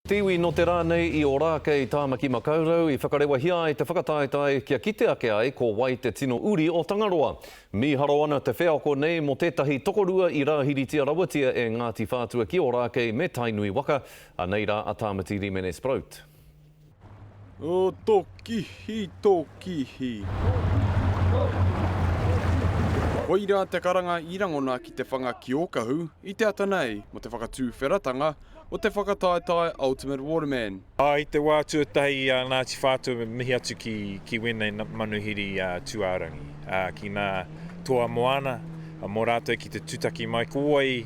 Te iwi nō te rā nei i Ōrākei, Tāmaki Makaurau, i whakarewahia ai te whakataetae kia kite ake ai ko wai te tino uri o Tangaroa. Mīharo ana te wheako nei mō tētahi tokorua i rāhiritia rawatia e Ngāti Whātua ki Ōrākei me Tainui waka, anei rā a Tāmati Rimene Sproat. O tō kihi, tō kihi. Koirā te karanga i rangona ki te whanga ki Ōkahu i te ata nei mō te whakatūwheratanga o te whakataetae Ultimate Waterman. I te wā tuatahi i a Ngāti Whātua me mihi atu ki, ki wēnei manuhiri tūārangi, ki ngā toa moana, mō rātou ki te tutaki mai ko wai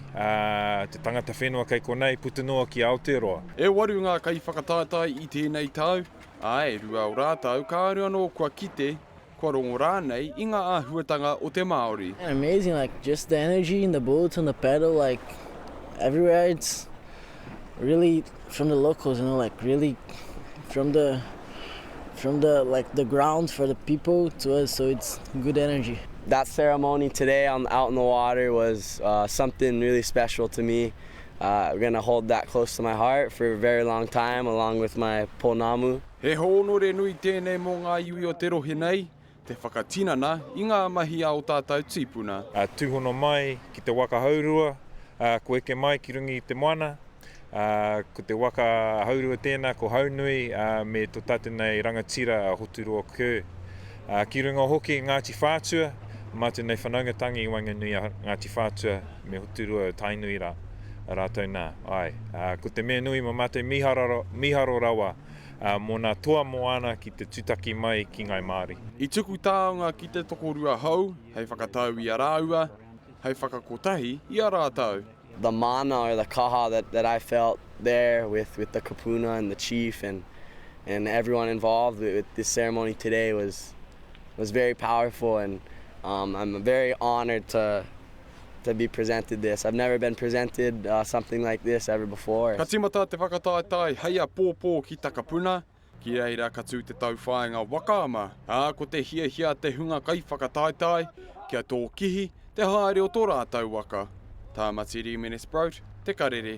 te tangata whenua kei konei puta noa ki Aotearoa. E waru ngā kaiwhakataetae i tēnei tau, ā, e rua o rātou kāore anō kua kite, kua rongo rānei i ngā āhuatanga o te Māori. Amazing, like just the energy in the boat and the paddle, like everywhere it's really from the locals, you know, like really from the from the like the ground for the people to us, so it's good energy. That ceremony today on out in the water was uh, something really special to me. Uh, I'm gonna hold that close to my heart for a very long time along with my pounamu. He hōnore nui tēnei mō ngā iwi o te rohe nei, te whakatinana i ngā mahi a ō tātou tīpuna. Tūhono mai ki te waka hourua, ko eke mai ki runga i te moana, ko te waka hourua tēnā, ko Haunui me tō tātou nei rangatira a Hoturoa Kerr. Ki runga hoki Ngāti Whātua, mātou nei whanaungatanga i waenganui a Ngāti Whātua me Hoturoa Tainui rā, rātou nā, āe. Ko te mea nui mō mātou mīharo rawa, mō nā toa moana ki te tutaki mai ki Ngai Māori. I tuku taonga ki te tokorua hou hei whakatau i a rāua, hei whakakotahi i a rātou. The mana or the kaha that, that I felt there with, with the kupuna and the chief and, and everyone involved with, with this ceremony today was, was very powerful and um, I'm very honored to, to be presented this. I've never been presented uh, something like this ever before. Ka tīmata te whakataetae hei apōpō ki Takapuna, ki reira ka tū te tauwhāinga waka ama, ā, ko te hiahia a te hunga kaiwhakataetae kia tōkihi te haere o tō rātou waka. Tāmati Rīmene Sproat, Te Karere.